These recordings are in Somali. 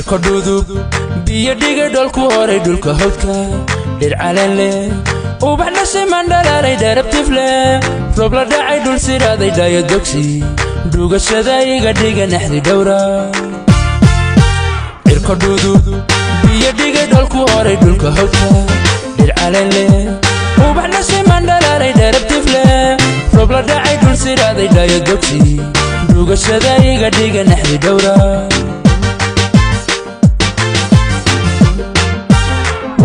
Cirko dhudub biyo dhigay dholku horay dhulka hawdka, dhir caleen leh, ubax dhashay mandhalaalay, dharabtif leh, roob la dhacay, dhul siraaday, dhayo dogsi, dhugashada iga dhiga naxdi dhowra. Cirko dhudub biyo dhigay dholku horay dhulka hawdka, dhir caleen leh, ubax dhashay mandhalaalay, dharabtif leh, roob la dhacay, dhul siraaday, dhayo dogsi, dhugashada iga dhiga naxdi dhowra.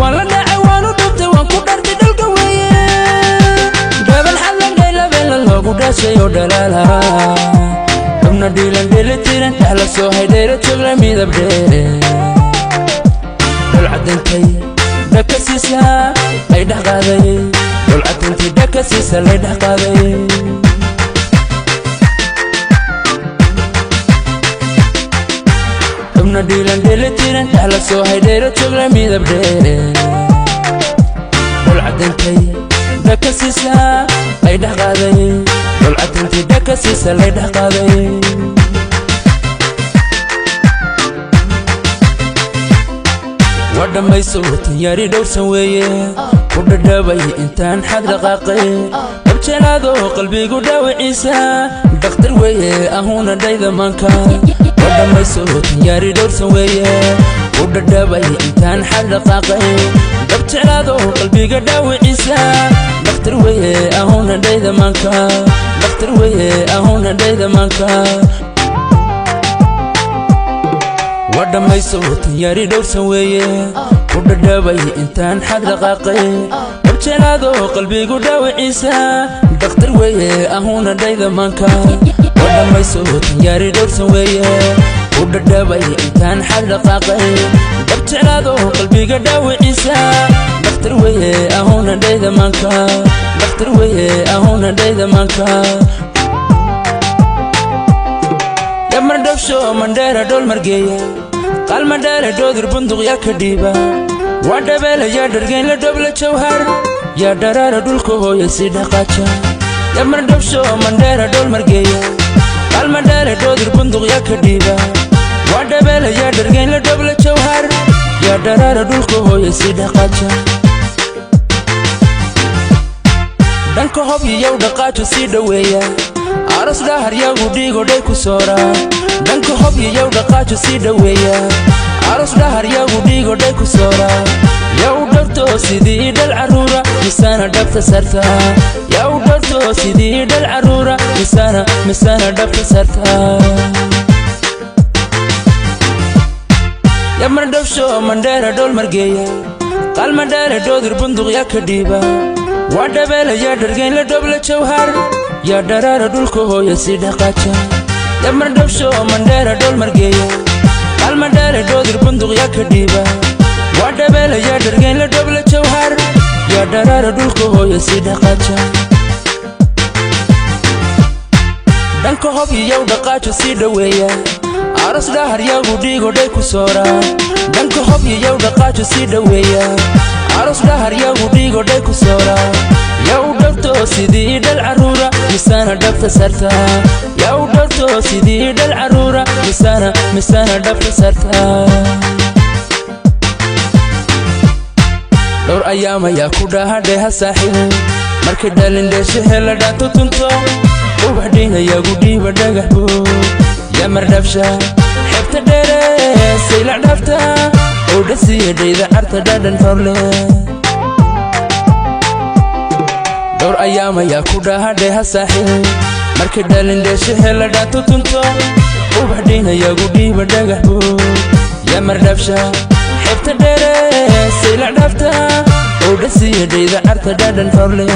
Waan la dhacay, waan u dhubtay, waan ku dhartay dhalka weeye, dhaban xallan dhaylabeela loogu dhashay oo dhalaala, xubna dhiilan dheelitiran, dhex la soo haydheera jogla, midab dheere, dhol cadantay dhaka siisa lay dhex qaaday, dhol cadantay dhaka siisa lay dhex qaaday. Xubna dhiilan dheelitiran, dhex la soo haydheera jogla, midab dheere, dhol cadantay dhaka siisa lay dhex qaaday, dhol cadantay dhaka siisa lay dhex qaaday. Waa dhammayso tanyari dhowrsan weeye, ku dhadhabay intaan xad dhaqaaqay, dhabjelaado qalbigu dhaawiciisa dhakhtar weeye, ahuna dhayda maanka. Waa dhammayso tanyari dhowrsan weeye, ku dhadhabay intaan xad dhaqaaqay, dhabjelaado qalbiga dhaawiciisa dhakhtar weeye, ahuna dhayda maanka, dhakhtar weeye, ahuna dhayda maanka. Waa dhammayso tanyari dhowrsan weeye, ku dhadhabay intaan xad dhaqaaqay, dhabjelaado qalbigu dhaawiciisa dhakhtar weeye, ahuna dhayda maanka. Waa dhammayso tanyari dhowrsan weeye, ku dhadhabay intaan xad dhaqaaqay, dhabjelaado qalbiga dhaawiciisa dhakhtar weeye, ahuna dhayda maanka, dhakhtar weeye, ahuna dhayda maanka. Yamar dhabsho mandheera dhool margeeya, qalmadheere dhoodir bunduq yaa ka dhiiba, waa dhabeela yaa dhargeyn la dhobla, jawhar yaa dharaara dhulka hooya si dhaqaaja. Yamar dhabsho mandheera dhool margeeya, qalmadheere dhoodir bunduq yaa ka dhiiba, waa dhabeela yaa dhargeyn la dhobla, jawhar yaa dharaara dhulka hooya si dhaqaaja. Dhanka hobyiyow dhaqaajo sii dhoweeya, aros dhahar yagu dhiigodhay ku soora. Dhanka hobyiyow dhaqaajo sii dhoweeya, aros dhahar yagu dhiigodhay ku soora. Yaa u dharto sidii dhal carruura, misana dhabta sarta? Yaa u dharto sidii dhal carruura, misana dhabta sarta? Yamar dhabsho mandheera dhool margeeya, qalmadheere dhoodir bunduq yaa ka dhiiba, waa dhabeela yaa dhargeyn la dhobla, jawhar yaa dharaara dhulka hooya si dhaqaaja. Yamar dhabsho mandheera dhool margeeya, qalmadheere dhoodir bunduq yaa ka dhiiba, waa dhabeela yaa dhargeyn la dhobla, jawhar yaa dharaara dhulka hooya si dhaqaaja. Dhanka hobyiyow dhaqaajo sii dhoweeya, aros dhahar yagu dhiigodhay ku soora. Dhanka hobyiyow dhaqaajo sii dhoweeya, aros dhahar yagu dhiigodhay ku soora. Yaa u dharto sidii dhal carruura, misana dhabta sarta? Yaa u dharto sidii dhal carruura, misana dhabta sarta? Dhowr ayaam ayaa ku dhahadheha saaxiib, markay dhalin dheeshe hela dhaanto tunto, ubax dhiinayagu dhiiba dhagax buu. Yamar dhabsha xebta dheere saylac dhaafta oo dhasiya dhayda carta dhadhan horle. Dhowr ayaam ayaa ku dhahadheha saaxiib, markay dhalin dheeshe hela dhaanto tunto, ubax dhiinayagu dhiiba dhagax buu. Yamar dhabsha xebta dheere saylac dhaafta oo dhasiya dhayda carta dhadhan horle.